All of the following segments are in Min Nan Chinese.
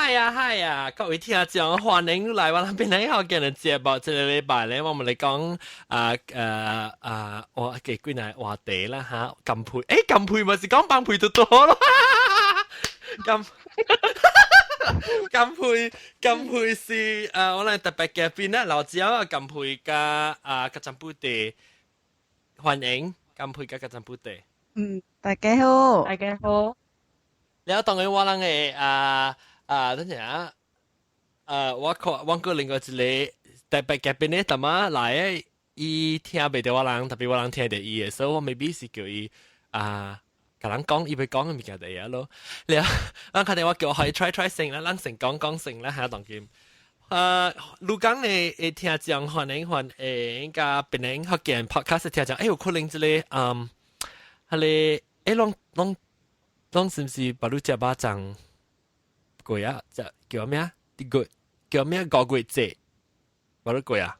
嗨啊嗨啊！各位聽眾，歡迎來我哋邊個嘅節目。這個禮拜咧，我們嚟講啊啊啊，我嘅幾個話題啦嚇，乾配，乾配咪是講放屁就多咯，乾乾配乾配是啊，我哋特別嘉賓啦，老椒啊，乾配加啊加占布地，歡迎乾配加加占布地。嗯，大家好，大家好。了當然我人嘅啊啊，等陣啊，我看我個另外一個特別嘉賓咧，淡仔來嘅，伊聽袂著我人，特別我人聽著伊嘅，所以我 maybe 是叫伊啊，共人講伊欲講嘅物件就會咯。了，咱確定我叫我可以 try try 先啦，咱先講講先啦，下當今。鹿港嘅嘅聽眾歡迎歡迎，佮檳城福建 podcast 聽眾，有可能這個彼个攏攏攏是毋是把你食肉粽過啊？食叫咩啊？啲個叫咩？五月節，把你過啊？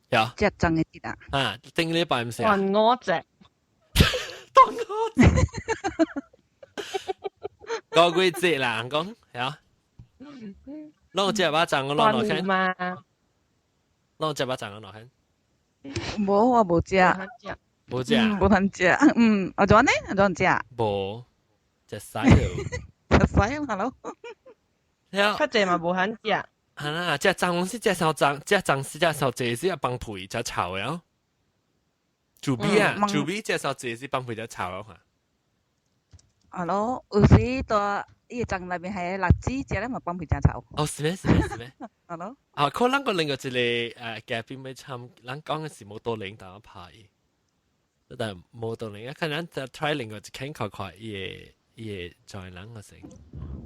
有食粽的節啊？啊，頂禮拜毋是啊？端午節，端午節，五月節啦，人講係啊。攏食肉粽我攏落看，嘛？攏食肉粽我落看。無，我無食。無食？無通食。嗯，阿怎呢？阿怎食？無，食屎咯。食屎啦咯。較濟嘛無肯食。係啦，食粽是食燒粽，食粽是食燒濟是放屁才臭的哦。煮味啊，煮味食燒濟是放屁才臭的嘛。啊咯，有時到伊個粽內面係栗子，食咧嘛放屁誠臭。哦，是咩？是咩？是咩？啊咯。啊，可能個另外一個嘉賓欲參，咱講的是摩托輪當拍伊，但摩托輪啊，可能就 try 另外一間看看伊會伊會 join 咱個先。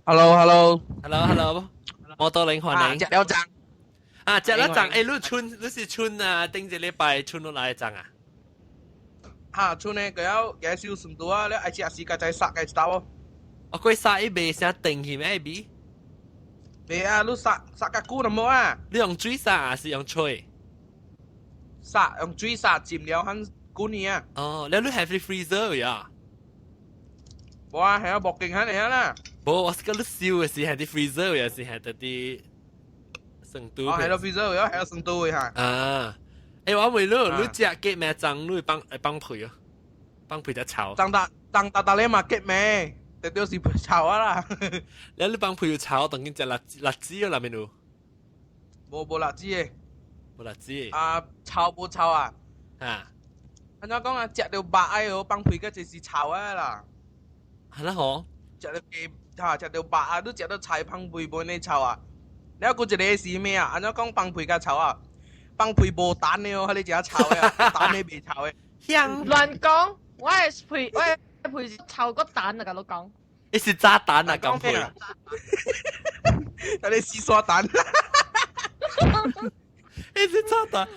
Hello，Hello， Hello，Hello，摩托輪歡迎。食了粽。啊，食了粽，你春你是春啊？頂一禮拜春落來粽啊？哈，春呢，佢有介紹順度啊，你愛食時間再殺嘅一道哦。哦，佢殺伊袂啥定去咩味？袂啊，你殺殺較久就無啊。你用水殺還是用吹？殺用水殺浸了很久呢啊。哦，你 have 佇 freezer 呀？無啊，係啊，木鏡喺嚟啦。無，我是講你燒的是係佇 freezer 抑是係佇佇成都？哦，係咯，freezer 啊，係成都的哈。啊，我問你，你食結咩粽？你會放會放屁哦？放屁才臭。粽大粽大大咧嘛結咩？特別是臭啊啦。你你放屁又臭，當今食辣辣子哦，內面有？無無辣子的。無辣子。啊，臭無臭啊？啊。按怎講啊？食著肉的哦，放屁個就是臭啊啦。係啦嗬。食著雞，哈，食著肉啊，你食著菜放屁無呢臭啊？了閣一个是咩啊？按怎講放屁較臭啊？放屁無蛋的哦，彼個誠臭的啊，蛋的袂臭的。香。亂講，我的屁，我的屁是臭過蛋啊！共你講。你是炸彈啊，講屁。那你是刷蛋。你是炸彈。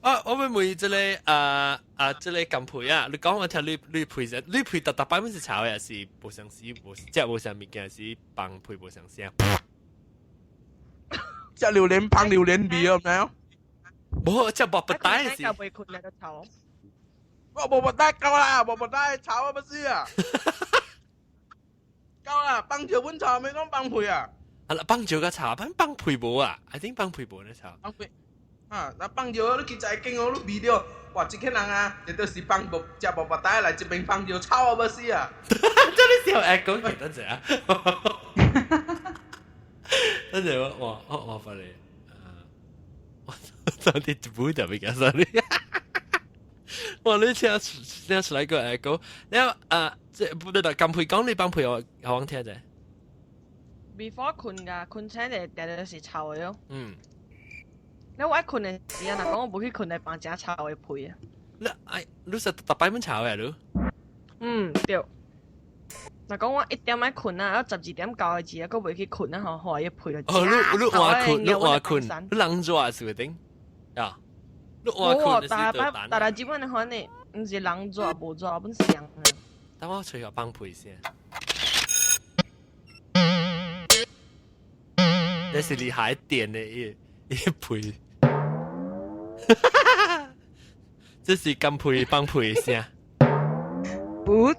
我我欲問這個啊啊，這個甘皮啊，你講我聽你你皮是你皮特特擺是臭的，是無相似無，食無啥物件是放屁無相聲。食榴蓮放榴蓮味哦，毋知？無，食無不帶是。袂困就臭。我無不帶夠啦，無不帶臭啊不是啊。夠啦，放尿本臭，沒講放屁啊。啊啦，放尿較臭，放放屁無啊？I think 放屁無咧臭。放屁。啊，那放尿你去在間哦，你味著，哇！這個人啊，這就是放無食無腹帶來這邊放尿臭啊欲死啊！這你笑會講等陣啊！等陣我我我我發你，啊，我差啲就不特別講 sorry。哇！你聽聽出來個 echo，了啊，這不對啦，甘皮講你放屁我好聽者。 Before 睏㗎，睏醒就定定是臭的咯。你我愛睏的時啊，若講我無去睏，會放誠臭的屁啊。你哎，你是逐擺攏臭的你？嗯，對。若講我1點愛睏啊，12點九個字啊，閣袂去睏啊，吼，予伊屁就哦，你你換睏，你換睏，你人熱是會頂？啊，你換睏就是大擺大大基本的款呢，毋是人熱無熱本相啊。等我吹下放屁先。這是厲害點的一一屁。這是甘皮放屁聲。不。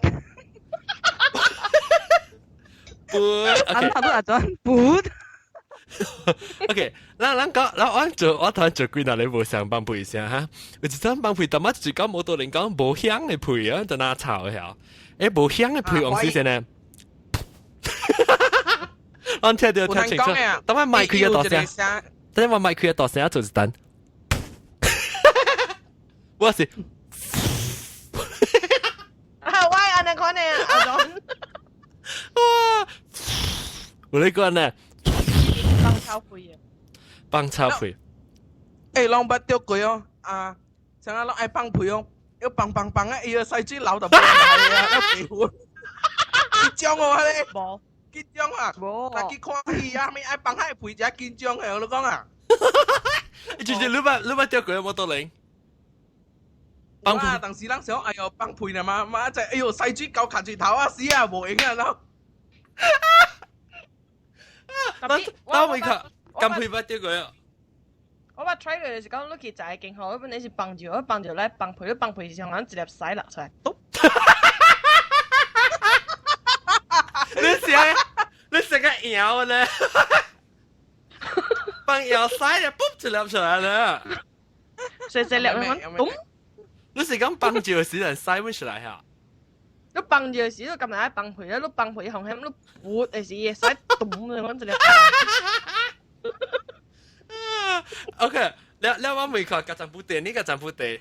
噗。按頭都阿轉噗。 OK，咱咱講，咱我做我頭做幾若你無上放屁聲哈？有一陣放屁，淡仔就是講無多人講無響的屁啊，就那臭的嚇。欸，無響的屁，往時先呢？我聽到聽清楚。等下麥開個大聲，等下我麥開個大聲做一單。我是。啊，我按呢款的阿種。哇！有你講呢？放臭屁啊！放臭屁。欸，攏捌著過哦，啊，啥啊攏愛放屁哦，要放放放啊，伊個屎水流就無來啊，要皮膚。緊張哦，彼個。無。緊張啊！無。若去看戲啊，啥愛放彼屁才緊張的，我講啊。就是你捌著過無多零？放屁，當時人想，哎喲，放屁啦嘛，嘛就哎喲，屎水溝卡住頭啊，死啊，無閒啊，然後。當當未看，敢屁捌著過啊？我捌 try 過就是講，你去食的健康，我本來是放尿，我放尿來放屁，你放屁是像人一粒屎落出來，篤。你食你食個搖咧，放搖屎就嘣一粒出來了。細細粒咁咚。你是講放尿時陣屎會出來嚇？你放尿時，你撳來放屁咧，你放屁紅險，你噗的時，屎咚咁一粒。 OK，你你我未看，甲政府地，你甲政府地。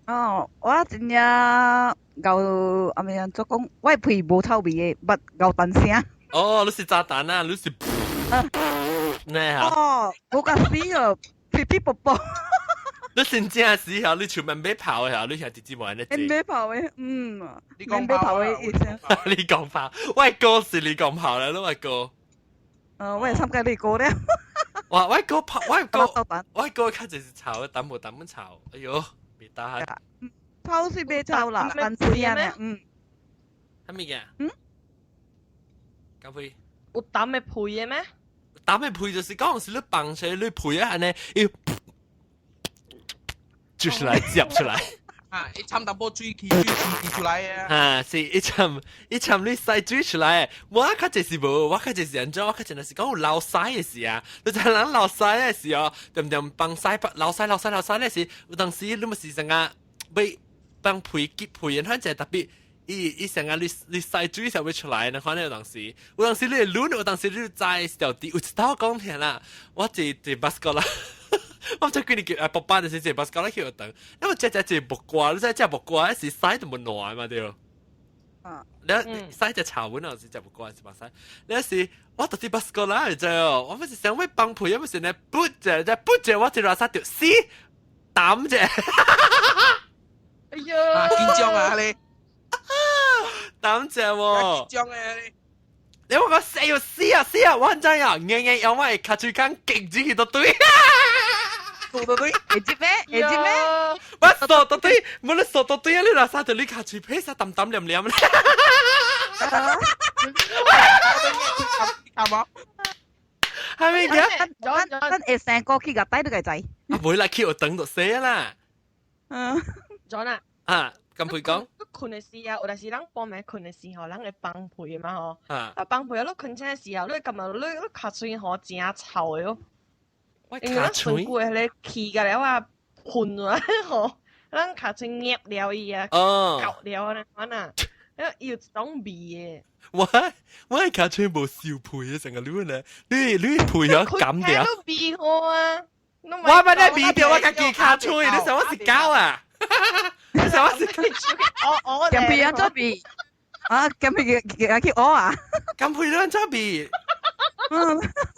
哦，我真正𠢕阿咩做講，我屁無臭味的，捌𠢕彈聲。哦，你是炸彈啊？你是？呢嚇？哦，我甲死哦，屁屁啵啵。你真正時候，你出門買炮的時候，你聽直接無咧做。買炮的，嗯。你講炮的意思。你講炮，我哥是你講炮啦，你我哥。我會參加你哥咧。哇！我哥炮，我哥，我哥較濟是臭，淡無淡本臭。哎喲，別打下。臭是袂臭啦，但是啊，嗯。啥物件？嗯。咖啡。有淡的屁的咩？淡的屁就是講是你放出你屁啊，按呢，伊就是來接出來。啊！一摻淡薄水氣水氣出來啊！啊，是一摻一摻你屎水出來。我較濟是無，我較濟是按怎？我較濟是講有流屎的時啊，你知人流屎的時候，點點放屎流屎流屎流屎的時，有當時你咪是成個欲放屁結屁，反正特別伊伊成個你你屎水才會出來，你看有當時，有當時你會攆，有當時你知條滴，有一道講聽啦，我坐坐巴士啦。我毋知幾年叫啊，爸爸就是坐巴士咧去學堂，因為食食食木瓜，你知食木瓜是屎都無爛嘛對。啊！你屎食臭阮啊，是食木瓜是目屎。你是我到底巴士啦，你知哦？我不是想欲放屁，我是呢噗者，只噗者，我一拉屎就死膽者。哎呀！緊張啊你！膽者喎！緊張啊你！你我講死啊死啊死啊！我唔知啊，硬硬用我跤喙空勁住去都對。做到對，會接咩？會接咩？我傻到對，冇你傻到對啊！你拉啥就你跤喙皮啥淡淡黏黏咧。係嘛？係咪嘅？咱咱會成個去個帶你個仔。啊，袂啦，去學堂就死啦。嗯。咗啦。啊，咁佢講。你睏的時候，有陣時人半暝睏的時候，人會放屁嘛吼。啊。啊，放屁啊！你睏醒的時候，你感覺你你跤喙吼真臭的哦。因為咱身軀的彼個氣甲了啊，噴出來吼，咱跤喙捏了伊啊，咬了按呢款啊，伊有一種味的。我我的跤喙無臭屁的，成個你呢？你你屁啊，感掉。你味好啊！我捌咧味著我家己跤喙，你想我是狗啊？你想我是？我我鹹屁按怎味？啊，鹹屁去去學啊？鹹屁按怎味？嗯，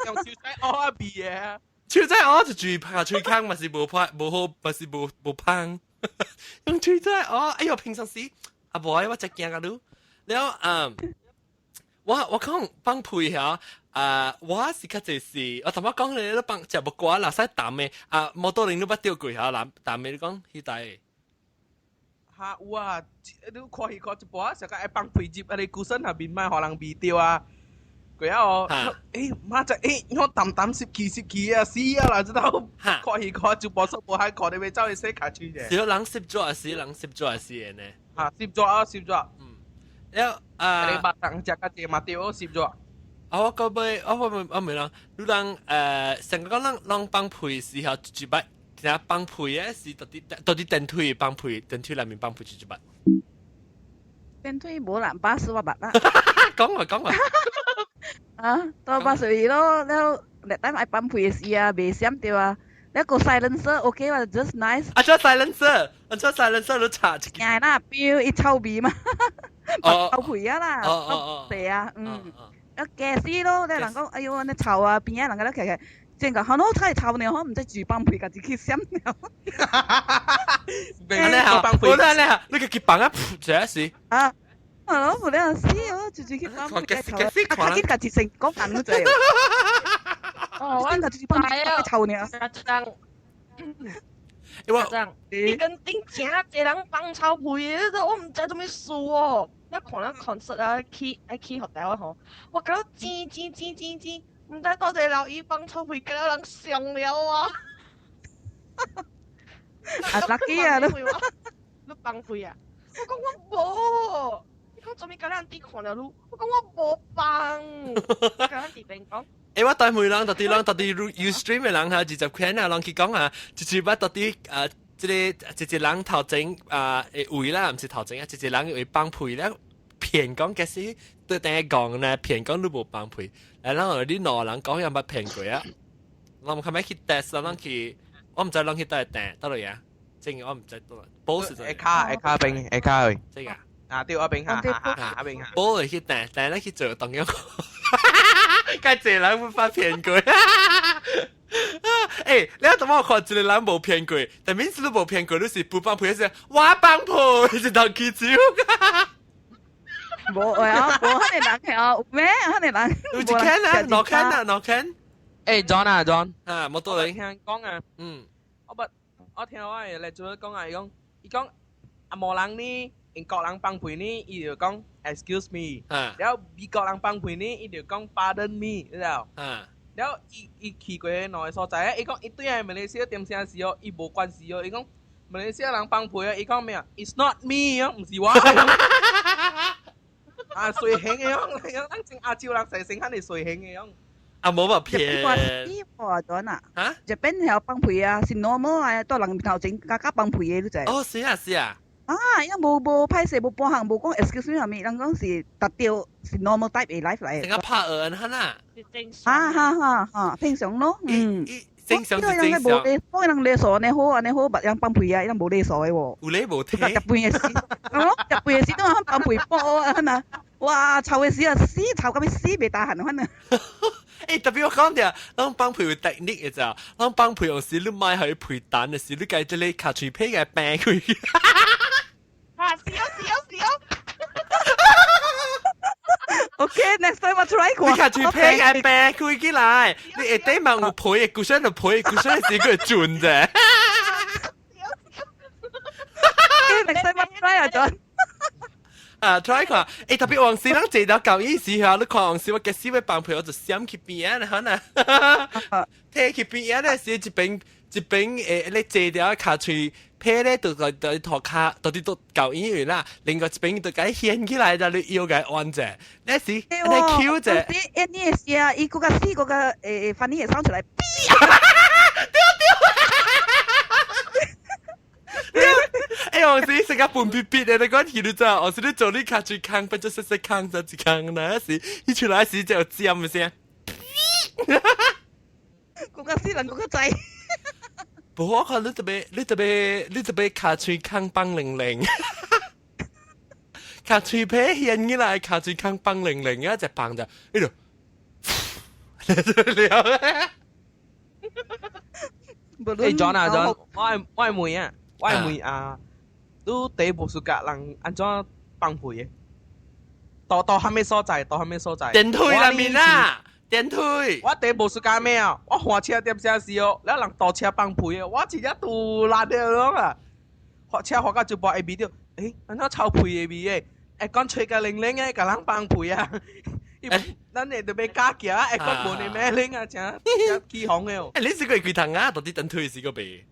用手仔學啊味的。手仔學就注意拍喙空嘛是無拍無好，嘛是無無芳。用手仔學，哎喲，平常時啊無愛我真驚啊你。了嗯，我我講放屁嚇，啊，我是較濟是，我頭先講你你放食木瓜啦，使淡的啊，摩托輪你捌釣過嚇，淡淡的你講彼台。哈有啊，你看戲看一半，上個愛放屁入啊，你孤身下面莫予人味著啊。過後哦，欸媽仔，欸我淡淡濕氣濕氣啊，死啊啦！這道看戲看就無說無海看你欲走去洗跤喙者。是人濕咗，是人濕咗是的呢。哈濕咗啊濕咗。嗯，了啊，你肉粽食較濟嘛對，濕咗。啊，我個尾我我我問人，你人成個講人人放屁時候一擺，聽放屁嘅是到底到底電梯放屁，電梯內面放屁一擺。電梯無人巴士我捌啦。講啊講啊。啊，到巴士咯，了你等愛放屁時啊，袂閃著啊。那個 silencer OK 啦，just nice。啊，做 silencer，啊做 silencer 都查一個。係啦，標伊臭味嘛，臭屁啊啦，對啊，嗯，啊驚死咯！你人講，哎喲，你臭啊，邊仔人個咧騎騎，正個，好太臭呢，我毋知住放屁，家己去閃了。安尼好，我咧咧，你個去放啊，這是。啊，係咯，無了死哦，直接去放屁，臭。啊，較緊家己成講緊嗰隻。哦，我知啊，臭呢。阿張，阿張，你跟頂真濟人放臭屁的，我毋知做咩事哦。你看咱 concert 啊，去愛去學台灣吼，我感覺真真真真真，毋知到底老伊放臭屁，叫人上了啊！啊，lucky 啊，你你放屁啊！我講我無，你講做咩叫人佇看了你？我講我無放，叫人佇邊講。欸，我帶每人到底人到底 Ustream 的人哈，20塊啊，人去講啊，一擺到底啊，這個一個人頭前啊，位啦，毋是頭前啊，一個人會放屁咧，騙講其實對等於講呢，騙講你無放屁，然後你兩個人講有捌騙過啊？我們較欲去 test，咱去，我毋知咱去佗訂佗落啊？真我毋知佗，保是下卡下卡邊下卡去，這個啊對，我邊下下下邊下，保會去訂訂咧去做當樣。該濟人會發騙過，欸，你怎麼看一個人無騙過？但明是你無騙過，你是不放屁是？我放屁，是當起手。無啊，無彼个人係哦，有咩？彼个人有一間啊，兩間啊，兩間。欸，John 啊，John 啊，冇多你聽講啊，我不，我聽我嘅嚟做講啊，伊講，伊講啊，無人呢，英國人放屁呢，伊就講 excuse me，然後美國人放屁呢，伊就講 pardon me，你知道？然後伊伊去過兩個所在，伊講伊對下馬來西亞點聲時哦，伊無關係哦，伊講馬來西亞人放屁啊，伊講咩啊？It's not me 哦，毋是我。啊，隨興的哦，咱正亞洲人細聲肯定隨興的哦。啊，無話騙。喎，咗啊！嚇？日本有放屁啊，是 normal 啊，到人頭前加加放屁的，你知？哦，是啊，是啊。啊，因無無歹勢，無半項，無講 excuse me 啥物，人講是達到是 normal type 的 life 來。成個拍惡人哈。啊哈哈哈，正常咯，嗯。正常是正常。無人禮數按呢好，按呢好，別人放屁啊，伊人無禮數的喎。有禮無體。日本的時，哦，日本的時都放屁波啊，呐，哇，臭的死啊，死臭到欲死袂大漢款啊。欸，特別我講著，咱放屁有 technique 的咋？咱放屁有時你莫予屁彈的時，你共這個跤喙皮共平開。啊，是哦，是哦，是哦。 OK，next time 我 try 過。你跤喙皮共平開起來，你下底嘛有皮的，古身就皮，古身是個準的。 OK，next time 我 try 啊，John。啊，try 看，欸，特別往時人坐到舊意時候，你看往時我結死欲放屁，我就閃去邊啊，可能，退去邊啊咧，是一邊一邊你坐掉跤喙皮咧，就就就塗跤，到底都舊醫院啦。另外一邊就共掀起來，就你腰共彎者，那是那 Q 者。欸，你會是啊，伊閣較死，閣較翻譯會送出來。對對。欸，我是食個笨逼逼的，你講去你知？我是你做你跤喙空，變做細細空就一空，那是伊出來時就尖的聲。閣較死人，閣較知。無我看你特別，你特別，你特別跤喙空放零零，跤喙皮掀起來，跤喙空放零零啊，就放就，呢度，了。欸，John 啊，John，我愛我愛問啊，我愛問啊，你第一步是教人按怎放屁的？到到啥物所在？到啥物所在？電梯內面啊！電梯。我第一步是幹咩啊？我換車點聲時哦，了人倒車放屁的，我真正拄爛了攏啊！發車發到一半會味著，欸，按怎臭屁的味的？會講吹個零零的，共人放屁啊！咱會特別加行，會講無你咩零啊，誠誠起哄的哦。欸，你試過幾趟啊？到底電梯試過未？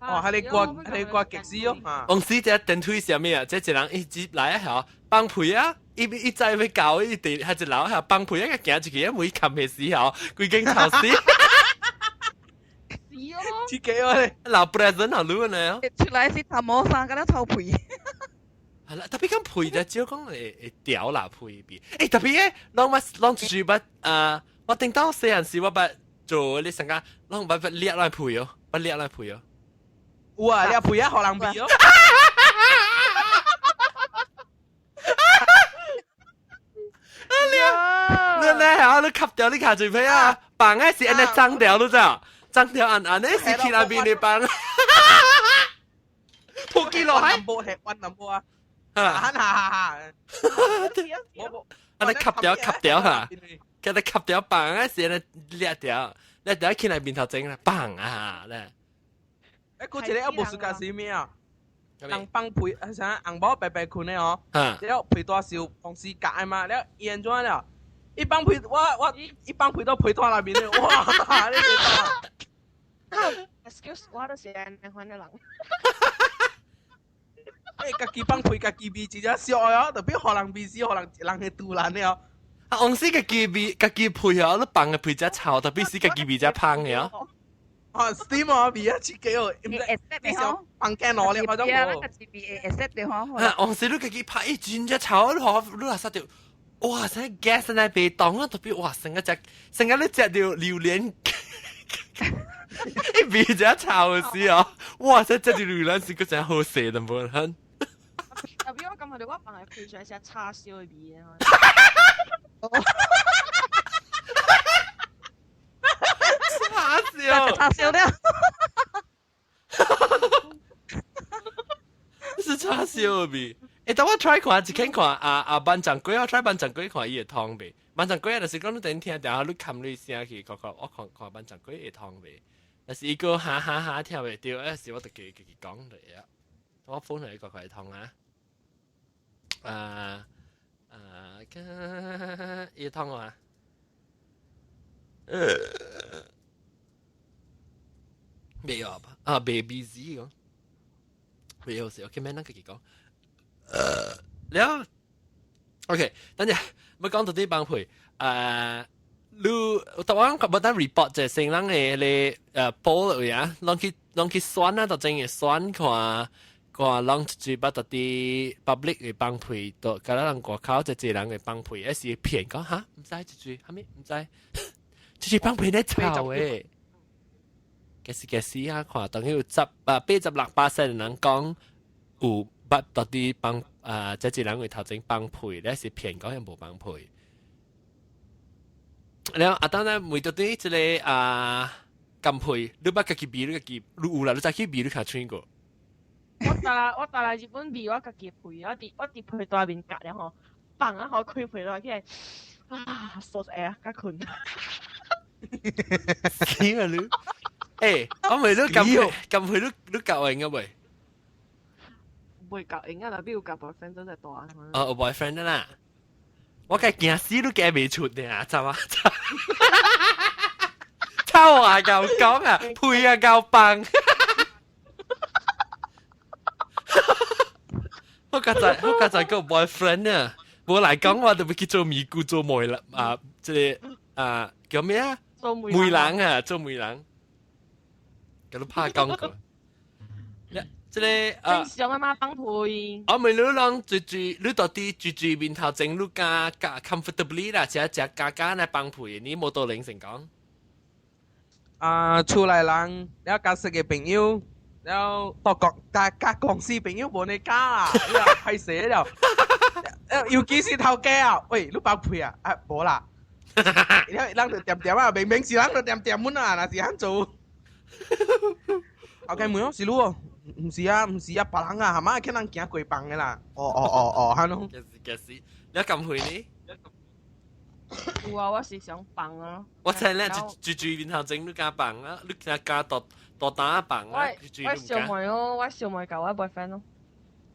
哦，係你掛係你掛極死哦。往時這電梯上面啊，這一人一接來啊，嚇放屁啊！伊伊再要搞伊地，係一樓下放屁啊，行出去啊，每冚嘅時候，規間臭死。死哦！自己啊你，老 present 好擼呢。出來是頭毛生個了臭屁。係啦，特別講屁就少講會會掉啦屁味。欸，特別咧，攏捌攏出捌啊！我頂到細漢時我捌做你成個攏捌捌掠來屁哦，捌掠來屁哦。有啊，掠屁啊，予人味哦。你你係你吸掉你卡嘴皮啊！放嘅是按呢髒掉，你知道？髒掉按按呢是去那邊的放。撲起落來。冇吃溫淡薄啊！哈哈哈！我按呢吸掉吸掉哈，叫佢吸掉放嘅是按呢掠掉，掠掉去那邊頭整啦，放啊咧。欸，嗰一個還無時間是咩啊？人放屁，啥紅包白白困的哦。了屁大燒公司夾的嘛，了伊安怎了？一放屁，我我一放屁到屁大內面的，哇！你知道？Excuse，我都是按呢款的人。欸，家己放屁，家己味真正俗的哦，特別予人味死，予人人會肚爛的哦。啊，往時家己味，家己屁哦，你放的屁才臭，特別是家己味才芳的哦。啊，steam 啊，味啊，刺激哦，唔知你想放鏡攞咧，嗰種喎。家己味會 accept 的吼。啊，往時你家己拍伊真正臭，你予你若殺著，哇！成 gas 那被擋啊，特別哇，成個食，成個你食著榴蓮，一味真臭的死哦！哇！成食著榴蓮是閣真好食的無很。特別我感覺我放的屁上是叉燒的味啊。叉燒，叉燒了，是叉燒味。欸，等我 try 看，一間看啊啊班長粿，我 try 班長粿看伊會通袂？班長粿就是講你等聽，然後你冚你聲去，看看我看看班長粿會通袂？但是伊個哈哈哈聽袂著，那時我就家己講落啊。我phone 來個會通啊。啊啊，伊會通啊？未有啊，未 busy 講，未有時，OK，免咱家己講。了，OK，等陣，要講到啲放屁，你台灣無得 report 就成人嘅咧報落啊，攏去攏去選啊，就真會選看看攏一捌到啲 public 嘅放屁，都甲咱人外口就一人嘅放屁，還是騙講哈，毋知一句，啥物毋知，一句放屁咧臭誒。其實其實啊，看當有十啊86%人講有捌到底放啊，這一人會頭前放屁，咧是騙講伊無放屁。然後啊，當然每到底這個啊，甘屁，你捌家己味，你家己你有啦，你再去味，你較穿過。我帶來我帶來日本味我家己屁，我佇我佇屁大面夾了吼，放啊好開屁大起來，啊，傻仔啊，較困。死啊你！欸，我問你甘屁，甘屁你你夠用個未？袂夠用啊，但比有夾 boyfriend 真係大。哦，有 boyfriend 啦。我計驚死都驚袂出呢，知嘛？臭啊夠講啊，屁啊夠放。我剛才我剛才個 boyfriend 啊，無來講我就欲去做咪咕做媒啦啊，這個啊叫咩啊？做媒人啊，做媒人。佮你拍廣告。這個正常啊嘛，放屁。我問你攏最最，你到底最最面頭前，你加加 comfortably 啦，食食加加來放屁，你無多零成講。啊，厝內人，了加識嘅朋友，了到國加加公司朋友無你加啦，你話歹勢了。尤其是頭家啊，喂，你放屁啊？啊，無啦。了人就恬恬啊，明明是人就恬恬滿啊，若是按做。頭家問我是你哦。毋是啊，毋是啊，別人啊，係嘛？見人行過房的啦。哦哦哦哦，哈儂。其實其實，你敢會呢？有啊，我是想放啊。我知咧，最最面頭前你敢放啊？你敢加大大膽放啊？我小妹咯，我小妹教我 boyfriend 咯。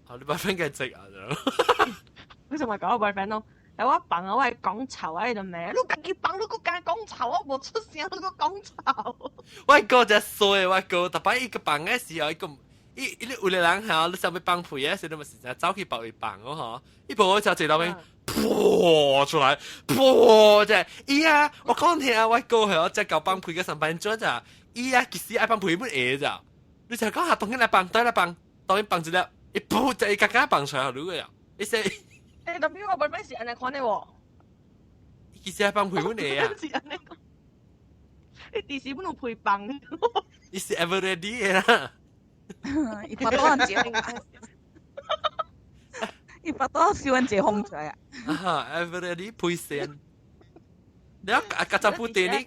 哦，你 boyfriend 嘅職啊？你小妹教我 boyfriend 咯。但我放啊，我係講臭啊，你就咩？你家己放，你閣敢講臭，我無出聲，你閣講臭。我哥就衰，我哥特別伊個放嘅時候，伊個伊伊有個人嚇，你想欲放屁嘅時，你咪是走去別位放哦嗬。伊無就坐到邊，噗出來，噗啫。伊啊，我講聽啊，我哥係我只狗放屁嘅上班做咋？伊啊，其實愛放屁本會咋？你就講下當緊來放，對來放，當然放一粒，伊噗就伊家家放出來，你個呀？伊說，欸，特別我本本是按呢款的喎。其實愛放屁本會啊。是按呢講。你電視本有配放。伊是 ever ready 的啦。伊巴肚人接，伊巴肚燒人借風出來啊！啊，ever ready 配線。你啊，家陣布地呢？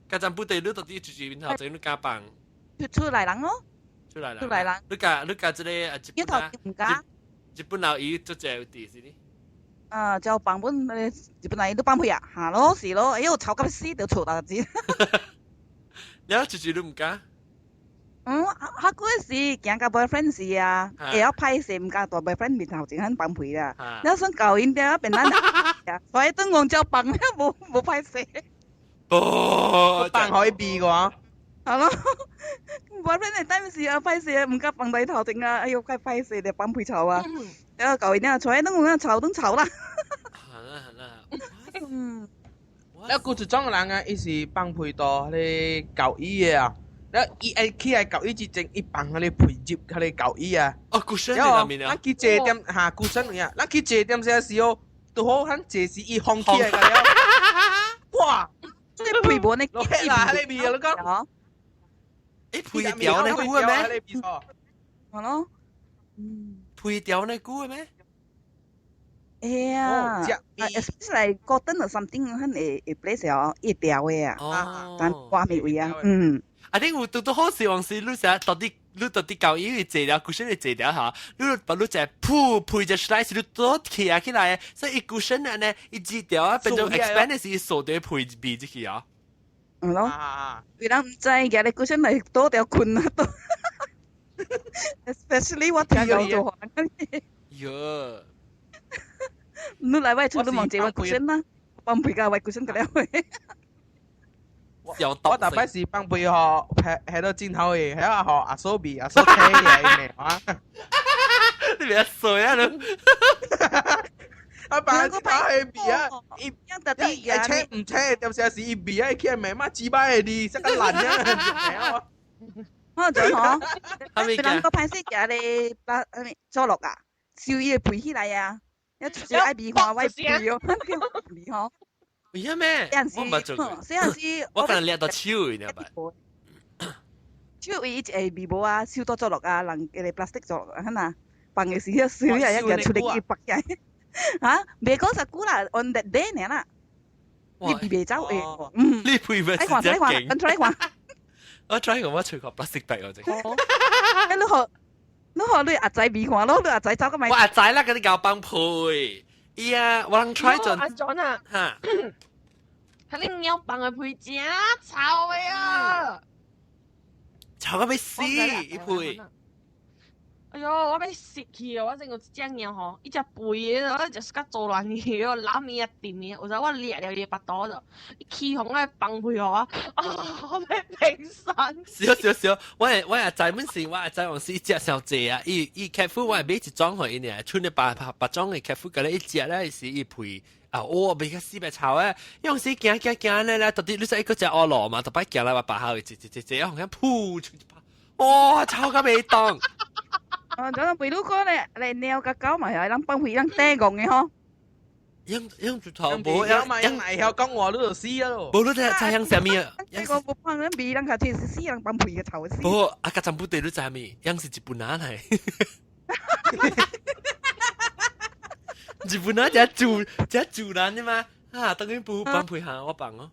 家陣布地你到底住住邊頭前你敢放？出來人咯。出來人。出來人。你家你家這個啊，日本啊，唔敢。日本老伊做這有地是呢？啊，就放本日本人都放屁啊，嚇咯是咯，哎喲臭到死就出啦子。你啊，住住你唔敢？嗯，哈嗰時行甲 boyfriend 時啊，會曉歹勢毋敢蹛 boyfriend 面頭前肯放屁啦。你想舊因點變咱啊？所以等戇照放，無無歹勢。哦，放可以避嘅。係咯，boyfriend 嚟等時啊，歹勢毋敢放在頭前啊，哎喲，怪歹勢咧放屁臭啊！然後舊因啊，坐喺等戇臭等臭啦。係啦係啦。嗯。你古一種人啊，伊是放屁到彼個舊椅的啊。你伊愛起來舊椅之前，伊放彼個屁入彼個舊椅啊。哦，cushion 裡面啊。咱去坐點嚇 cushion 啊，咱去坐點些時候，拄好咱坐時伊放起來個了。哇！這屁無呢？落啦，彼個味啊，你講。欸，屁掉呢久的咩？係咯。屁掉呢久的咩？會啊，especially cotton or something，很會會 place 哦，會掉的啊。哦。但掛未位啊，嗯。啊，你有拄拄好時往時，你成到底你到底舊椅坐了，cushion 坐了嚇，你把你只噗屁只 slice 你倒起起來，所以伊 cushion 啊呢，伊擠掉啊，變做 expand 時掃掉屁味入去啊。係咯，伊人毋知，舉咧 cushion 來倒掉困啊，倒。Especially 我聽到做喲。你來我厝都望住我 cushion 啦，放屁甲我 cushion 個了。我逐擺是放屁吼，喺喺到鏡頭的，喺啊予阿嫂味，阿嫂睇嘅啊。你別衰啊你！啊，放鏡頭的味啊，伊伊伊請毋請，點時是伊味啊，起來罵媽雞巴的你，這個爛啊！我就嗬，人個歹勢舉咧把做落啊，燒伊個皮起來啊，一出愛味看我皮哦，味吼。為啥咩？我毋捌做過。細漢時我可能掠到手，你知吧？手伊一會味無啊，手都做落啊，人個 plastic 做落啊，呐，放嘅時候燒啊，一個出嚟去白嘅。嚇，袂講實久啦，on that day 爾啦。你味袂走的，嗯。你配咪你看，你看，你 try 看。我 try 過，我吹個 plastic bag 我啫。你學，你學你阿仔味看咯，你阿仔走個咪？我阿仔啦，嗰啲搞放屁。伊啊，我人 try 陣。阿 John 啊。嚇。佢啲尿放嘅屁真臭的啊！臭到欲死，伊屁。哎喲，我欲死去哦！我整個一隻尿吼，一隻肥的，我就是較做亂去，哦，攬伊啊甜的，有時我掠了伊腹肚就，伊起風來放屁予我，啊，我欲平山。少少少，我阿仔本是我阿仔往時一隻小濟啊，伊伊 cat food 我係買一裝予伊爾，剩的八八種的 cat food，佮你一隻咧是伊屁。啊！我袂較死袂臭啊！用時行行行咧咧，到底你說一個食烏路嘛，特擺行來我把口，一一一一，紅噗出一把，哇！臭到袂當。啊，咁比如講咧，嚟尿甲狗嘛，係人放屁人短戇的吼。用用鋤頭無，用用會曉講話，你就死啊咯。無你知知樣啥物啊？這個無放人味，人較這是死人放屁個臭死。無啊，較全部對你知物，樣是日本人來。日本人只自只自然的嘛，啊，當然不放屁下我放哦。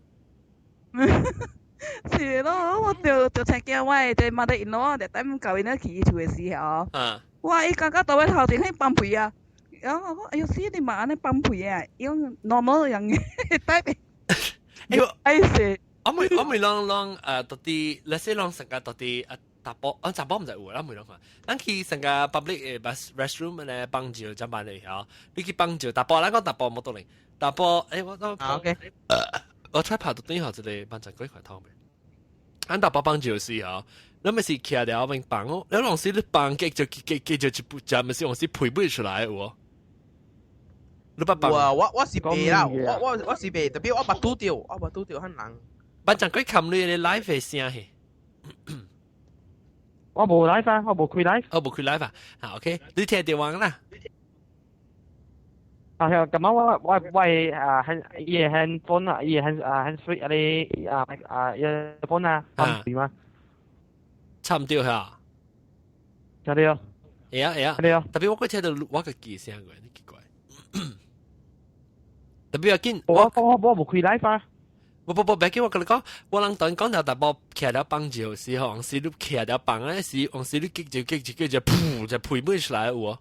是咯，我就就聽見我的這媽的因咯，就等舊年去伊厝的時候，哇，伊感覺到尾頭前去放屁啊！然後我講，哎喲，死你嘛按呢放屁啊！用 normal 樣的代表。哎呦，哎是。我未我未攏攏誒，到底那些攏成個到底啊？查埔，我查埔毋知有，咱袂攏看。咱去成個 public 的 bus restroom 咧放尿，怎辦咧？嗬，你去放尿，查埔，咱講查埔無道理。查埔，欸，我我 OK，我 try 拍到對好一個幫陣幾塊湯未？按大包放就是吼，你咪是徛了邊放哦，你攏是你放結就結結就一步，就咪是用是配不出來有。你捌放？我是袂啦，我是袂，特別我捌拄著，我捌拄著很難。捌講過冚你的 live 的聲嘿。我無 live 啊，我無開 live。哦，無開 live 啊，好 OK，你聽電話啦。啊，係咁啊，我啊，hand 伊個 handphone 啊，伊個 hand 啊 handsfree 啊啲啊啊 earphone 啊，啱對嗎？差唔多嚇。差唔多。會啊會啊。對啊。特別我過聽到我個記聲過，你奇怪。特別要緊，我無開 live 啊。不不不，別緊，我跟你講，我人當講條大波徛了放尿時吼，是你徛了放咧時，往時你擊就擊就擊就噗就噴滿出來有無？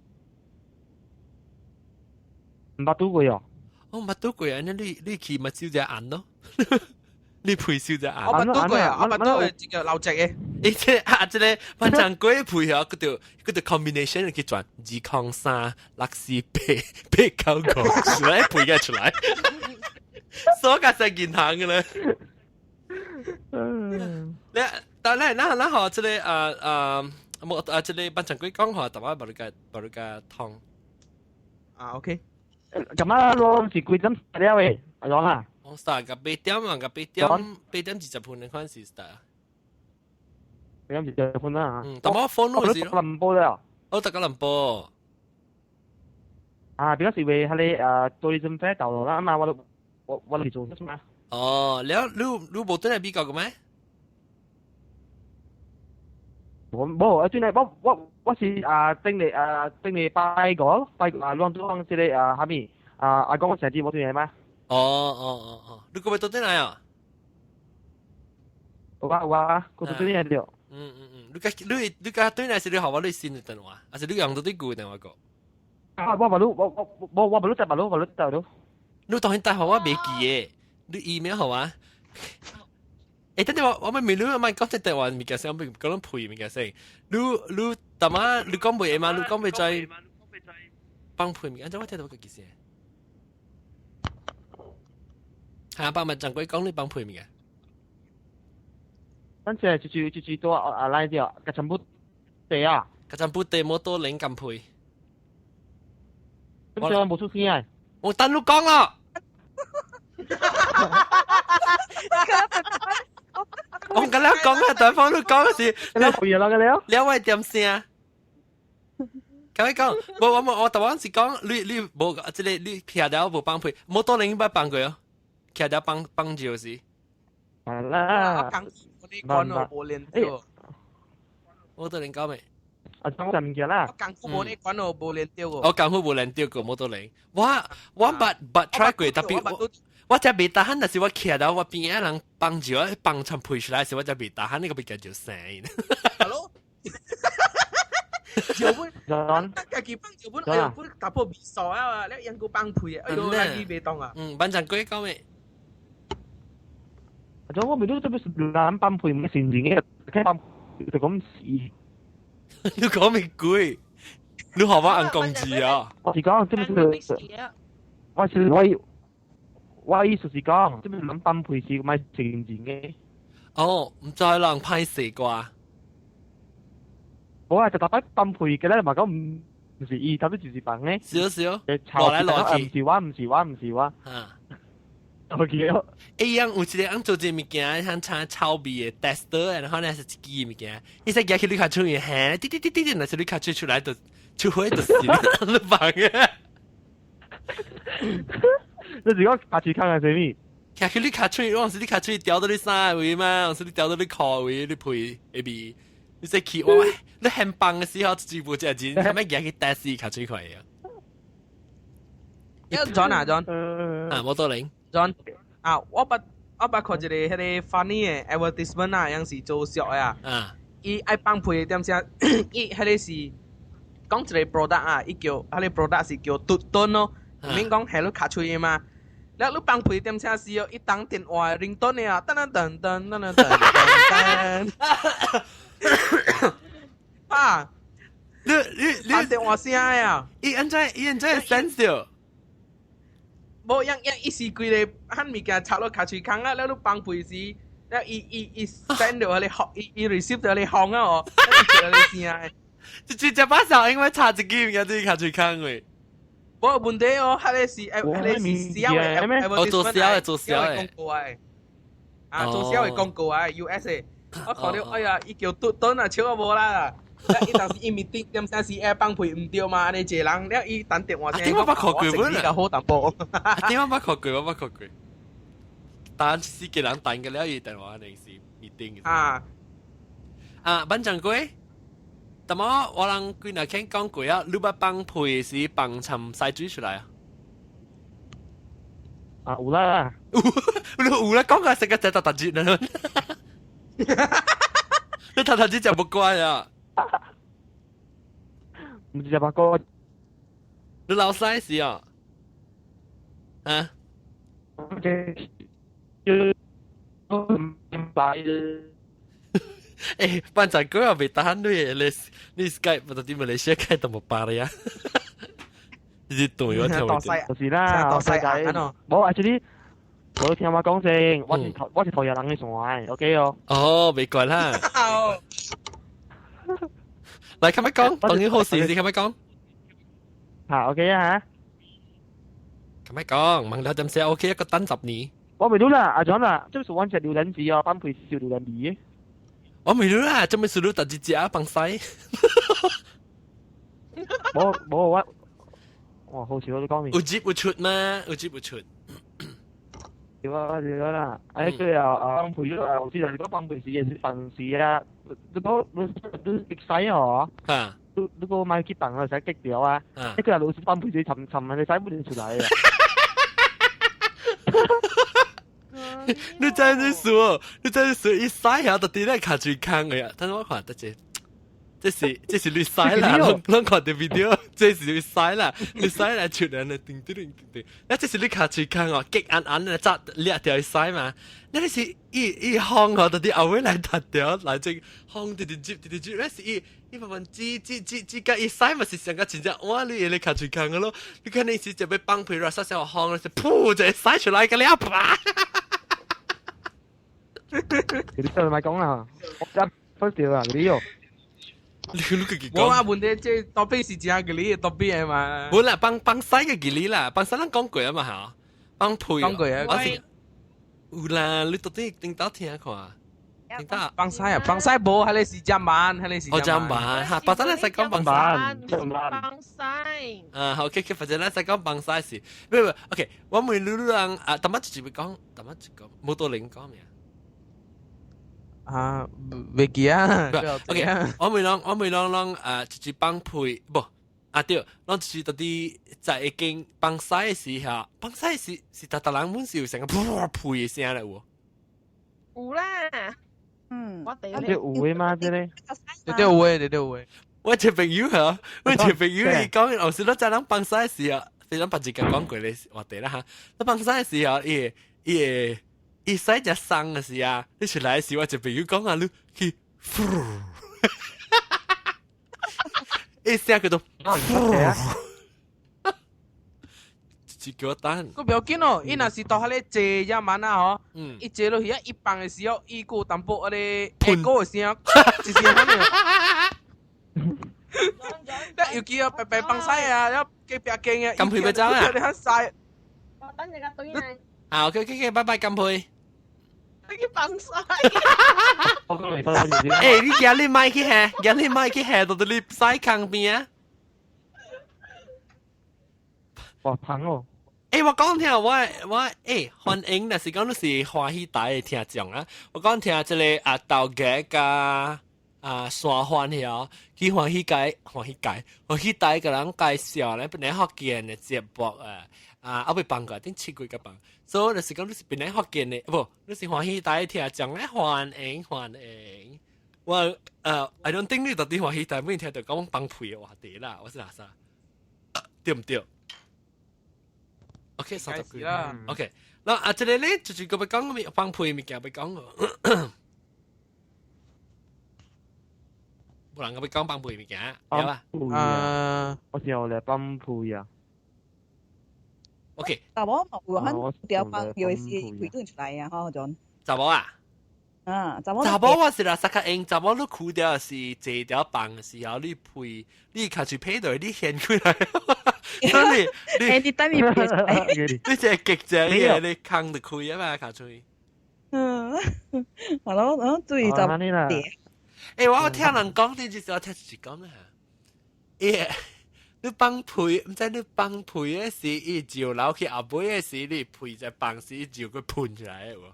毋捌拄過哦。我毋捌拄過啊！你去咪燒隻眼咯，你配燒隻眼。我捌拄過啊！我捌拄過這個老隻嘅。欸，這啊，這個反正鬼配合，叫做叫做 combination 去轉203-648-895，出來配個出來。所個是銀行嘅咧。嗯。你但係那那好，這個啊啊冇啊，這個反正鬼講話，但我無你個無你個通。啊，OK。咁啊，我是幾點了嘅？阿講啊。我 start 個八點啊，個八點8點20分的款是 start。8點20分啊。嗯，但我 phone 我是林波了。我得個林波。啊，比較是為迄個啊，多利政府道路啦嘛，我嚟做乜嘛？哦，了，你無轉來美國嘅咩？我無，啊，轉來我是啊，頂禮啊，頂禮拜五拜啊，亂講這個啊，蝦米啊，阿公成日無轉來嗎？哦哦哦哦，你個要倒轉來啊？有啊有啊，我倒轉來了。嗯嗯嗯，你個你你個轉來是你學我你新的電話，還是你用到對舊電話個？啊，我無你我我我我無你接，無你無你接到。你當然帶予我袂記的，你 email 予我。欸，等陣我我咪問你，我咪講這電話物件先，我咪講配物件先。你你淡仔你講袂嘛？你講袂再放配物件，怎我聽到個意思？係啊，幫咪鄭鬼講你放配物件。咱這就是多啊來掉，個全部地啊。個全部地摩托靈感配。咁這無出聲啊！我等你講啦。我跟你講啊，對方都講是，你配啦個了。兩位點聲？咁樣講，無我我我頭先是講你你無這個你徛了無放屁，摩托鈴捌放過哦，徛了放放就是。係啦。我啲講我無連到。摩托鈴講未？啊，講就物件啦。我功夫無你講我無練到過。我功夫無練到過摩托鈴，我我捌捌 try 過，特別我。我才袂打喊，但是我徛到我邊仔人放尿，放出屁出來時，我才袂打喊，那個比較就聲。 Hello，尿本，家己放尿本，哎呦，本打破味素啊！你養個放屁，哎呦，垃圾袂當啊！嗯，反正鬼講咩？我咪都特別是懶放屁，唔係成年嘅，佢放就咁試。你講咩鬼？你學我按公字啊？我是講，這不是，我是我。我意思是講，這邊諗放屁是買成年嘅。哦，唔知人歹勢啩？我係就特擺放屁嘅咧，嘛講唔唔是伊，特別就是放嘅。少少，落來落去。唔是我，唔是我，唔是我。啊。我記得。欸，樣有一個人做這個物件，像炒臭味的 tester，然後呢是一支物件，伊使舉起你卡出去，嘿，滴滴滴滴滴，若是你卡吹出來就出火就是你放嘅。你是講下次看看啥物？徛去你跤喙，我是你跤喙掉到你衫位嘛，我是你掉到你褲位，你皮會味。你說去我，你很棒的時候，自己無食錢，後尾行去帶死跤喙塊啊。 John 啊 John，啊，摩托鈴 John 啊，我捌看一個彼個 funny 的 advertisement 啊，樣是做俗的啊。啊。伊愛放屁的點聲，伊彼個是講一個 product 啊，伊叫彼個 product 是叫嘟頓咯，免講係你跤喙的嘛。了你放屁點聲時哦，伊當電話鈴頓的啊，噔噔噔噔噔噔噔噔。啊！你打電話聲啊！伊按怎伊按怎 sense 到？無，樣樣伊是規個漢物件插落跤喙空啊，了你放屁時，了伊伊伊 send 到你學，伊伊 receive 到你行啊哦，伊接你聲。這這把手因為差一個物件，這卡最坑嘅。無問題哦，彼个是彼个是小的，哦，做小的，做小的廣告的，啊，做小的廣告的 US 的，我看到哎呀，伊叫嘟頓啊，笑啊無啦。伊當時伊 meeting 點聲是愛放屁毋對嘛，按呢一個人了伊等電話聲，點我捌看過本啊？好淡薄，點我捌看過，我捌看過。但是個人等個了，伊電話定是 meeting。啊啊，班長過。但麼我人幾若聽講過啊，你捌放屁時放沉屎水出來啊？啊，有啦，有有啦，講個成個仔特特節啦，你特特節就無關啊！唔是八個，你老細是啊？啊？欸，班長哥又未打你，你你 Skype 到底馬來西亞開都冇巴了呀？你對我聽唔到？就是啦，大細眼哦。冇，actually，我聽我講先，我是我是頭日人嘅線，OK 哦。哦，未怪啦。來，咁樣講，當然好事，你咁樣講。嚇，OK 啊嚇。咁樣講，問你點寫 OK 一個等10年。我未到啦，阿長啦，這是我食榴蓮子哦，放屁燒榴蓮味。我未到啦，做咩事都特別食放屎。冇冇我，哇好笑你講面。有接有出嘛？有接有出。對啊對啦，哎佢啊啊放屁啊，我知道你講放屁是也是放屎啊，你講你你激屎哦。啊。你你個買去放啊，使激掉啊。一個人老是放屁是沉沉啊，你使不能出來啊。你真係說，你真係說，一洗下就啲咧卡住坑嘅呀！但是我看得這，這是這是你洗啦，攏看到 video，這是你洗啦，你洗啦出來咧，叮叮叮叮，那這是你卡住坑哦，激硬硬咧，扎掠掉去洗嘛。那是一一烘哦，到啲後尾來突掉，來這烘直直接直直接，那是一一慢慢擠擠擠擠個一洗嘛是上個真正哇！你你卡住坑嘅咯，你看你是就要放屁啦，啥啥烘，是噗就洗出來個了吧。你真係咪講啦？我一分掉啦，你哦。你你自己講。我啊問題，這多比是真嘅你，多比嘅嘛。本來幫幫西嘅吉利啦，幫西人講過啊嘛嚇，幫配。講過啊。我是有啦，你到底頂到聽看？頂到。幫西啊，幫西無，彼个是真慢，彼个是。哦，真慢嚇，反正咱使講幫西。幫西。啊，好，OK，反正咱使講幫西是，唔唔，OK，我問你人啊，淡仔一直講，淡仔一講，冇多人講咩？啊，未記啊。OK，我問攏，我問攏攏啊，一直放屁，無啊對，攏就是到底在已經放屎的時候，放屎是是逐逐人本是有成個噗屁的聲咧有？有啦，嗯，我哋這有的嗎？這個？對對有的，對對有的。我一個朋友嚇，我一個朋友伊講，有時咱在人放屎的時候，非常別一個講過咧話題啦嚇。咱放屎的時候，伊會伊會。伊洗只送的時啊，你出來時我一朋友講啊，你去，伊聲叫做，直叫我等。佢不要緊哦，伊若是到彼个坐只慢啊吼，伊坐落去啊，伊放的時候，伊閣有淡薄彼个下個的聲，一聲反應。尤其啊，白白放屎啊，了隔壁間啊，金皮要走啊，你較屎。我等陣個對來。好，OK，OK，拜拜，金皮。你去放屎！欸，你今日莫去下，今日莫去下，到你屎坑邊啊！哇，香哦！欸，我講聽，我我欸，歡迎，若是講你是歡喜台的聽眾啊，我講聽這個啊豆芽加啊山歡曉，去歡喜街，歡喜街，歡喜台共人介紹咧，本來福建的節目啊。啊，後尾放過，頂七幾個放，所以就是講你是本來福建的，無，你是歡喜台聽眾咧，歡迎歡迎。我I don't think 你到底歡喜台，每聽到講放屁的話題啦，我是哪啥？對毋對？OK，30幾啦。OK，那啊，這個咧就是個欲講咩放屁物件欲講哦。無人個欲講放屁物件，對吧？啊，我有咧放屁啊。 OK，查某嘛有很條放，尤其是開轉出來啊，吼，種。查某啊？啊，查某查某我是啦，實較用查某你褲掉是坐條放的時候，你配你卡住配對，你掀開來，所以你你等於你這極正嘢，你扛得開啊嘛，卡住。嗯，係咯，我注意就欸，我有聽人講，你就是我聽一講啦。欸，你放屁，毋知你放屁的時，伊就流去後尾的時，你屁在放時就會噴出來的無？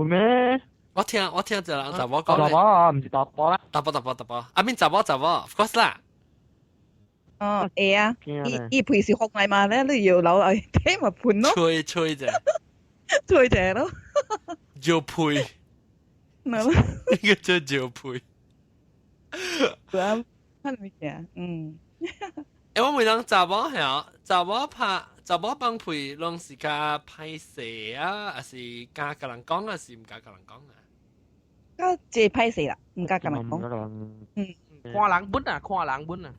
有咩？我聽一個人查某講。查某啊，毋是查埔啦。查埔查埔查埔，啊免查某查某，of course 啦。哦，會啊，伊伊屁是風來嘛咧，你要流來聽咪噴咯。吹吹者。吹者咯。就屁。咪咯。呢個叫就屁。啊，看物件，嗯。欸，我每當查某係查某拍查某放屁，攏是較歹勢啊，還是敢共人講，還是毋敢共人講啊？較這歹勢啦，毋敢共人講。嗯。看人本啊，看人本啊。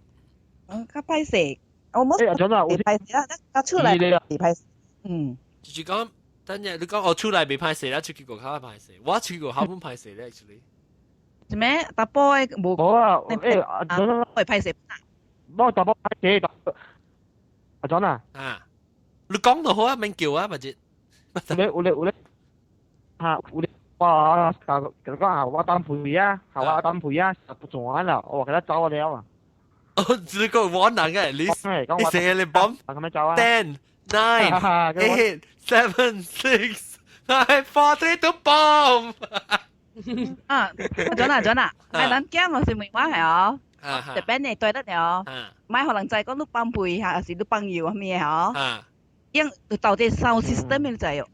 嗯，較歹勢。我冇。欸，阿陣啊，我歹勢啦，較出來袂歹勢。嗯。就是講，等陣你講我出來袂歹勢啦，出去外口歹勢。我出去外口本歹勢咧，actually。做咩？查埔的無。無啊，欸，阿陣會歹勢。無查埔歹勢，阿陣啊。啊。你講就好啊，免叫啊，咪啫。有咧有咧有咧，嚇有咧，我講講啊，我擔屁啊，嚇我擔屁啊，不轉啦，我給他走了啊。哦，這個我難嘅，你你寫你 bomb。咁樣走啊。 Ten, nine, eight, seven, six, five, four, three, two, bomb。啊，準啊準啊，係咱驚嘛是問我係哦。特別你對得了，莫予人知講你放屁還是你放油啥物的吼。用到底 sound system 你知哦？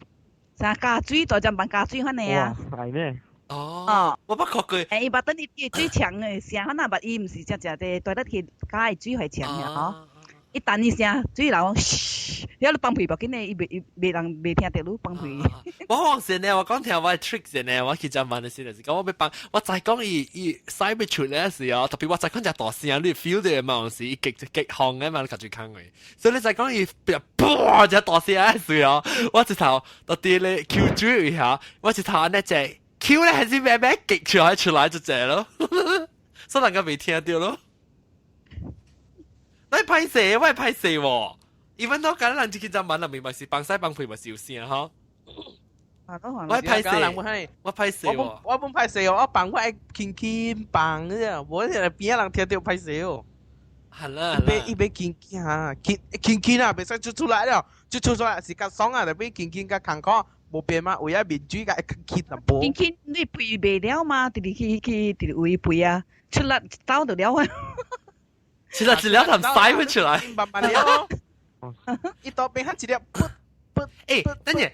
啥加水大針放加水款的啊？係咩？哦，我捌看過。欸，伊捌等伊水強的聲，可能捌伊毋是正正的對得去加的水會強的吼。伊彈一聲水流，噓，了你放屁無緊的，伊袂伊袂人袂聽著你放屁。我往時呢，我講聽我 trick 呢，我去針問的時就是講我欲放，我知講伊伊使欲出來時哦，特別我知講隻大聲，你 feel 到嘛是伊極極風的嘛，你較住空的。所以你知講伊噗隻大聲的時哦，我一頭到底咧 Q 水一下，我一頭按呢隻 Q 咧還是慢慢極出來出來就這咯，所以人家未聽到咯。你歹勢，我係歹勢喎。even 都講人自己就問啦，明白是放屎放屁咪是有聲吼。我歹勢，我歹勢喎。我本歹勢哦，我放我愛輕輕放啫，無你邊仔人聽著歹勢哦。係啦，伊欲輕輕哈，輕輕輕啊，袂使出出來了，出出出來是較爽啊，特別輕輕較艱苦，無變嘛，為咗面水較輕淡薄。輕輕你屁袂了嘛，直直去去直直位屁啊，出來走就了啊。其實一粒痰塞不出來。慢慢了，伊倒變一粒，欸，等陣，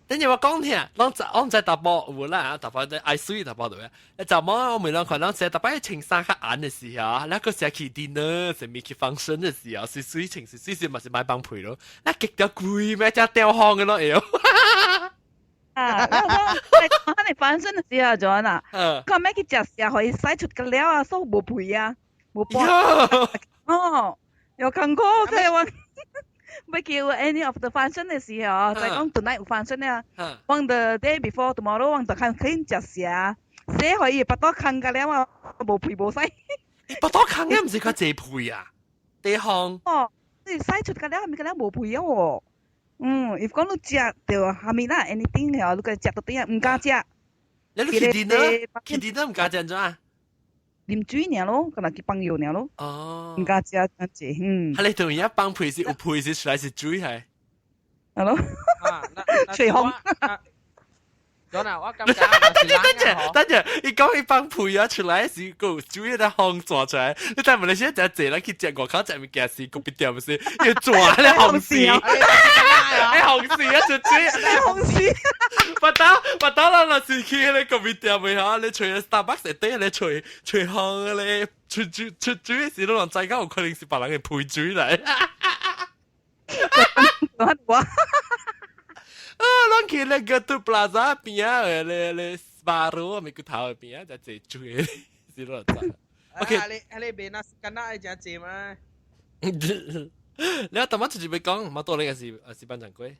等陣我講聽，攏我毋知查埔有啦，查埔愛水查埔對咩？查某我每人看攏成逐擺穿衫較暗的時候，那個時去 dinner，啥物去 function 的時候，水水穿水水水嘛是莫放屁咯，那極到規咩只吊風的咯會。啊，我你 function 的時候就按那，看欲去食食，予伊洗出個了啊，所以無屁啊。無半哦，有艱苦即我欲叫 any of the function 的時候，就講 tonight 有 function 啊，我 the day before tomorrow 我就看去食啥，洗予伊腹肚空個了啊，無屁無屎。腹肚空嘅毋是較濟屁啊？地方哦，你洗出個了，物個了無屁啊喎。嗯，if 講你食就蝦米啦，anything 哦，你個食到底啊，毋敢食。你去 dinner，去 dinner 毋敢食按怎啊？啉水爾咯，敢若去放藥爾咯。哦，毋敢食遮濟，嗯。係你同伊放屁是有屁是出來是水係？係咯。吹風。我感覺等陣等陣等陣，伊講伊放屁啊出來是個水咧風轉出來，你但馬來西亞真濟人去食外口食物件是個別店是要轉咧風絲，哎風絲啊出水，風絲，不打不打啦，若是去迄個咖啡店的吼，你揣 Starbucks 底咧吹吹風咧，出水出水的時，你攏知影有可能是別人的屁水來。我啊，咱去那個 Tu Plaza 邊仔的咧咧 Sbarro 咪骨頭邊仔就濟水，是咯。OK，啊你賣那敢若愛誠濟嗎？你阿頭仔直接欲講，馬多你個是是班長龜。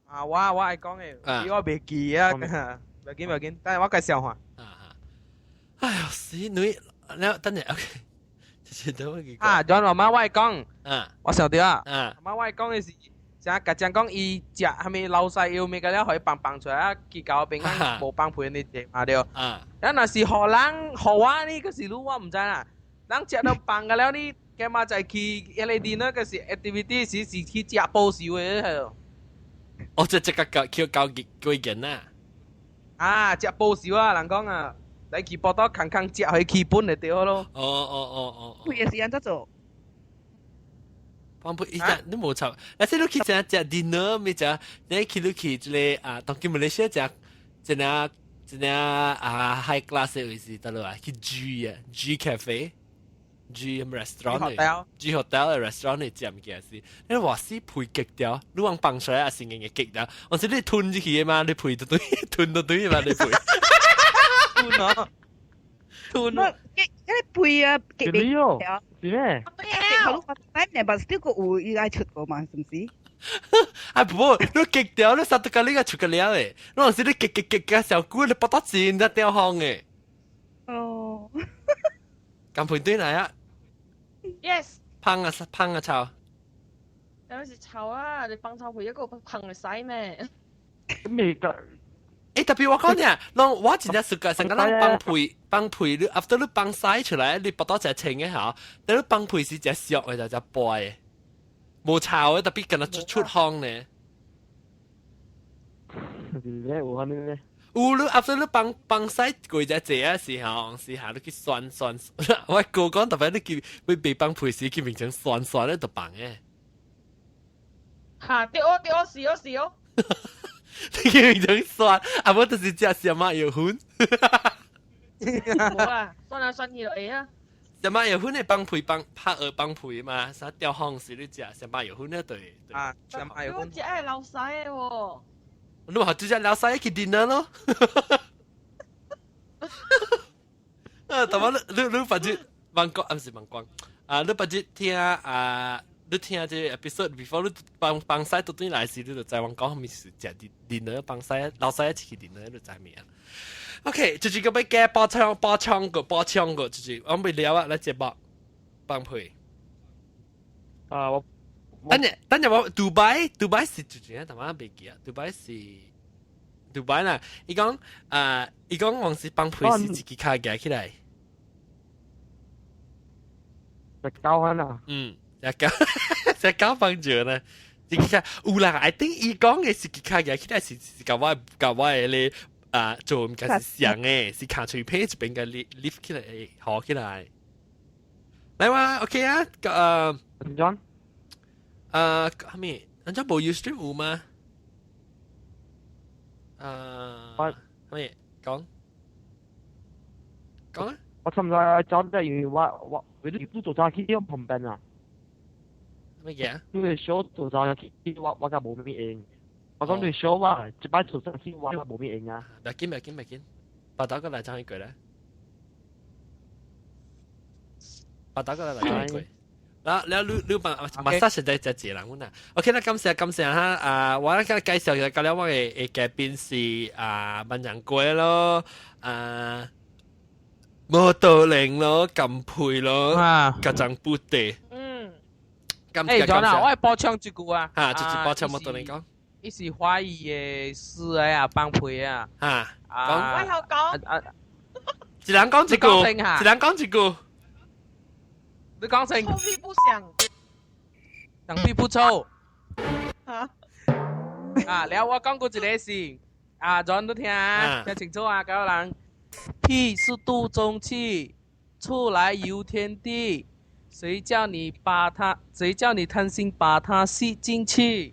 啊，我愛講嘅，我袂記啊，袂緊袂緊，等下我介紹下。啊，哎呦，死女，你等陣，OK，就是等我記。啊，John 媽媽我愛講，啊，我想到啊，啊，媽媽我愛講嘅是，成日講講伊食啥物老細藥物個了，予伊放放出來啊，結交變講無放屁你食嘛對。啊，啊，若是予人予我呢，個是你我毋知啦。人食到放個了呢，起碼就去迄個 dinner 個是 activity 是去食保守的係。哦，即個教叫教幾幾件啊？啊，食保守啊，人講啊，來去報道康康食去基本就對咯。哦哦哦哦。配嘅時間得做。放屁！伊只你無錯，但是你去食食 dinner 咪食，你去你去這個啊，當今馬來西亞食，真正真正啊 high class 的位置，得咯啊，去 G 啊 G cafe G restaurant G hotel 的 restaurant 的食物件是，你話死皮極掉，你往放出來也是硬嘅極掉，我是你吞入去的嘛，你皮都對，吞都對嘛，你皮。吞啊！吞啊！極嗰啲皮啊，極未哦，是咩？極好，但係但係個有伊愛出過嘛，是唔是？啊不，你極掉，你殺到個你個出個了誒，你話是你極極極嘅小姑，你不得錢得掉風嘅。哦。咁配對嚟啊？Yes。芳啊芳啊臭。有時臭啊！你放臭皮一個芳會使咩？未個。誒，特別我講呢，攏我真正暑假成個人放屁放屁，你 after 你放屎出來，你腹肚食清嘅嚇，但你放屁是食俗嘅，就食薄嘅，無臭嘅，特別敢若出出風呢。是咩？有可能咩？有你 after 你放放屎過只濟啊時候，時下你去酸酸，我哥講特別你叫會被放屁時，佢變成酸酸咧就放嘅。嚇！對哦對哦，是哦是哦。你叫變成酸，啊無就是食什麼藥粉。冇啊，酸來酸去就會啊。什麼藥粉的放屁放拍鵝放屁嘛，啥吊風時你食什麼藥粉咧對。啊，什麼藥粉？我只愛老細的喎。你話直接老細去 dinner 咯。啊，但係你反正問過，唔是問過，啊，你反正聽啊，你聽這個 episode before 你幫幫西到對來時，你就知我講咩是食 dinner 幫西老細一起去 dinner 你就知咩啊。OK，就是個要加補充補充個補充個，就是我未了啊，來節目放屁。啊，我等陣等陣我杜拜杜拜是就是啊，但我未記啊，杜拜是杜拜啦。伊講啊，伊講往時放屁是自己跤夾起來。隻狗啊！嗯，隻狗隻狗放住呢。自己跤有啦，I think 伊講嘅是自己跤夾起來是是甲我甲我嘅咧啊做毋該是像嘅，是卡喙皮一邊嘅 lift 起來，好起來。來哇，OK 啊，John。啊，係咪？人家無 Ustream 有嗎？啊，係咪講講啊？我差唔多走得因為我我你做早起我旁邊啊。乜嘢？因為小做早起我較無咩用。我講你小我一擺做早起我無咩用啊。唔緊唔緊唔緊，八打過來唱一句咧。八打過來唱一句。嗱，你你幫馬莎實在就一人啦。OK 啦，感謝感謝哈。啊，我今日介紹就教了我嘅嘅嘉賓是啊，萬人粿咯，啊，摩托鈴咯，金配咯，加張布袋。嗯。感謝感謝。我會補充一句啊。嚇，就是補充摩托鈴講。伊是華語的詩啊，放屁啊。嚇。講。我有講。啊。一人講一句，一人講一句。你講先。臭屁不響，響屁不臭。啊！啊，了我講過一個是，啊，John 都聽聽清楚啊，各位人。屁是肚中氣，出來遊天地。誰叫你把它，誰叫你貪心把它吸進去？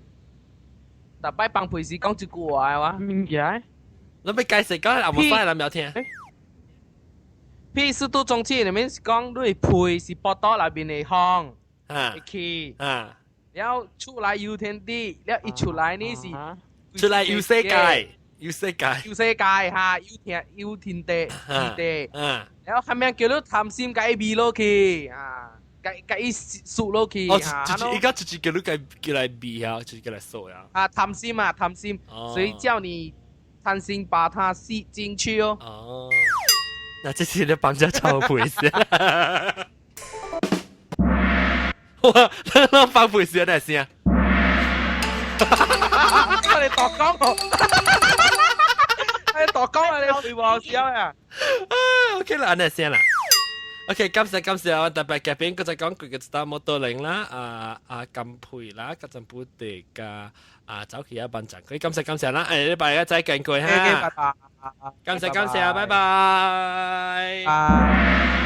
逐擺放屁時講這句話的哇。物件？你欲解釋講，阿無使人苗聽。屁是肚中氣，裡面是講你屁是腹肚內面的風，的氣，然後出來遊天地，了一出來呢是出來遊世界，遊世界，遊世界哈，遊天遊天地，天地，然後後面叫你貪心共伊味落去啊。共共伊掃落去。哦，就是伊個就是叫你共叫來味啊，就是叫來掃啊。啊，貪心啊，貪心，誰叫你貪心把它吸進去哦。哦，那這次你放隻臭屁先。哇，那放屁先嚟先。我哋度講喎，你度講啊，你回話笑啊。 OK 啦，按呢先啦。OK，感謝感謝，我特別嘉賓，佢就講佢嘅搭摩托輪啦，啊啊金佩啦，嗰陣本地嘅啊走去一班陣，佢感謝感謝啦，誒，禮拜一再見過哈，拜拜，感謝感謝，拜拜。拜。